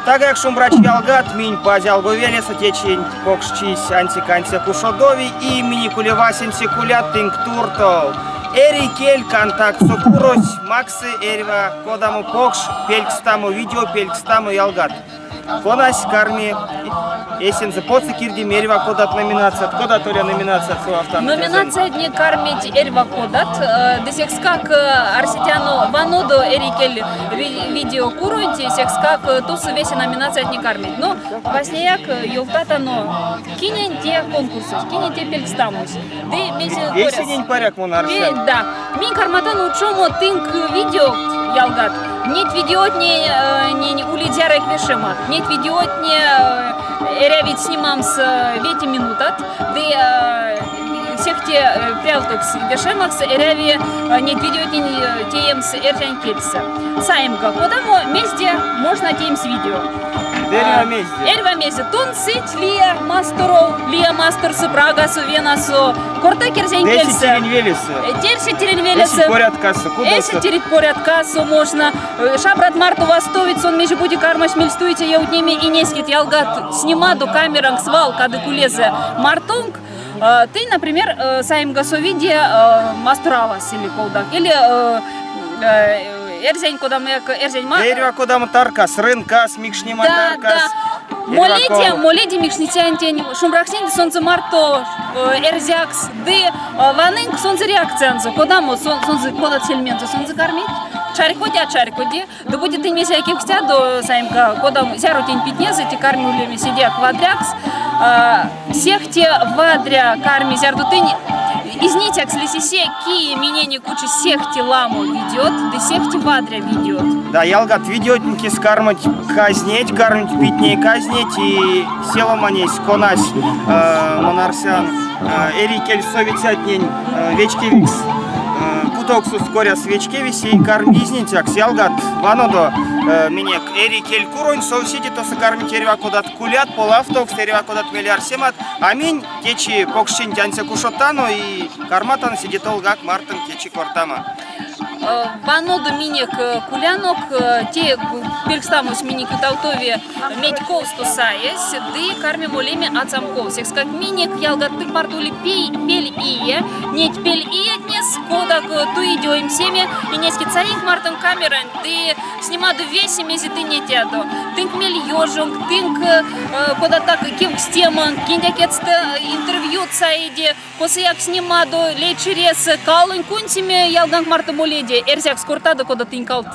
Тагояк шумбрачи ялгат, минь Пазялго велесэ течинь покшчись ансяк-ансяк ушодови и минек ули васенце кулят тынк туртов. Эрий кель контактсо курось максы эрьва кодамо покш пелькстамо видео пелькстамо ялгат. Конась карми эсензэ потсо кирдеме эрьва кодат номинацият. Кодат Оля номинацият совавтано? Номинациятне кармить эрьва кодат. Ды секскак арсетяно ванодо эрий кель видеокуронть, секскак тосо весе номинациятне кармить. Но васняяк ёвтатано, кинень те конкурсось, кинень те пелькстамось. Ды мезе Весенень поряк мон арсян. Да. Минь карматано учомо тынк видео, ялгат. Неть видеотне не улить зяро вешема. Неть видеотне эрявить снимамс вети минутат. Ды сехте прявтокс вешемакс эряви неть видеотнень теемс эрзянь кельсэ. Саемка, кодамо мезде можно теемс видео? Эрьва мезде. Эрьва мезде. Тон сыть лия масторов, лия масторсо, Прагасо, Венасо, кортак эрзянь Эси кельсэ. тиринь велесэ. Эси тиринь велесэ. Эси порядкасо, кудосо. Эси тиринь порядкасо можно. Шабрат марто вастовить, сон мезе бути кармась мельстуиця ёвтнеме инескеть ялгат снимадо камеранк свал кадык улезэ мартонк. Ты, например, саемга совиде Масторавас или колдак, или эрзянь кодамояк эрзянь Эрьва кодамо таркас, рынкас, микшнема да, таркас. Да. Моледе, моледе микшницянтень шумбракстнень сонзэ марто эрзякс ды ванынк сонзэ реакциянзо, кодамо сонзэ кодат сельмензэ сонзэ кармить. Чарькоди, а чарькоди. Ды бути тынь мезе кевкстядо, саемка, кодамо зяро тень питнезэ, те карми улеме седеяк вадрякс. Сехте вадря карми, зярдо тынь изницякс лисисе, кие миненек учи сехте ламо ведет, ды сехте вадря ведет. Да, ялгат, видеотники кармить казнеть, кармить питней казнеть, и се ломанесь, конась э, мон арсян, э, эрий кель совицятнень э, вечкевикс э, путовксост коряс вечкевись и карми изницякс. Ялгат, ванодо э, минек эрий кель куронь совсети тосо кармить эрьва кодат кулят, полавтовкст, эрьва кодат мель арсемат. А минь течи покшчинть ансяк ушодтано и карматано седе товгак мартонк течи кортамо. Ванодо минек кулянок, те пелькстамось минек ютавтови медьковсто саезь ды карми молеме ацамков. Секскак минек ялгат тынк марто ули пель ие. Неть пель иетнес, кодак туить оймсеме, инескеть саинк мартонк камеранть ды снимадо весе мезе тынь нетядо. Тынк мель ёжонк, тынк кодатак кевкстеманк, киндяк кедьстэ интервью саиде. Косояк снимадо, лей чиресэ, калонь кундсеме ялганк марто моледе, эрзякс кортадо, кода тынь калт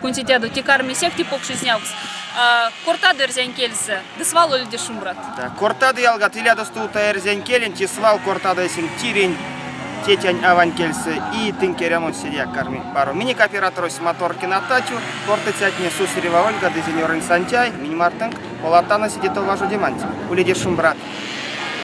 кундсетядо, те карми сехте покш изнявкс. Кортадо эрзянь кельсэ, ды свал уледе шумбрат. Кортадо, ялгат, илядо стувто эрзянь келенть и свал кортадо эсенк тиринь тетянь-авань кельсэ, и тынк эрямонть седеяк карми паро. Минек операторось Моторкина Татю, кортыцятне Сусарева Ольга ды Зинёрын Сантяй, минь мартынк, поладтано седе тов важодеманть. Уледе шумбрат!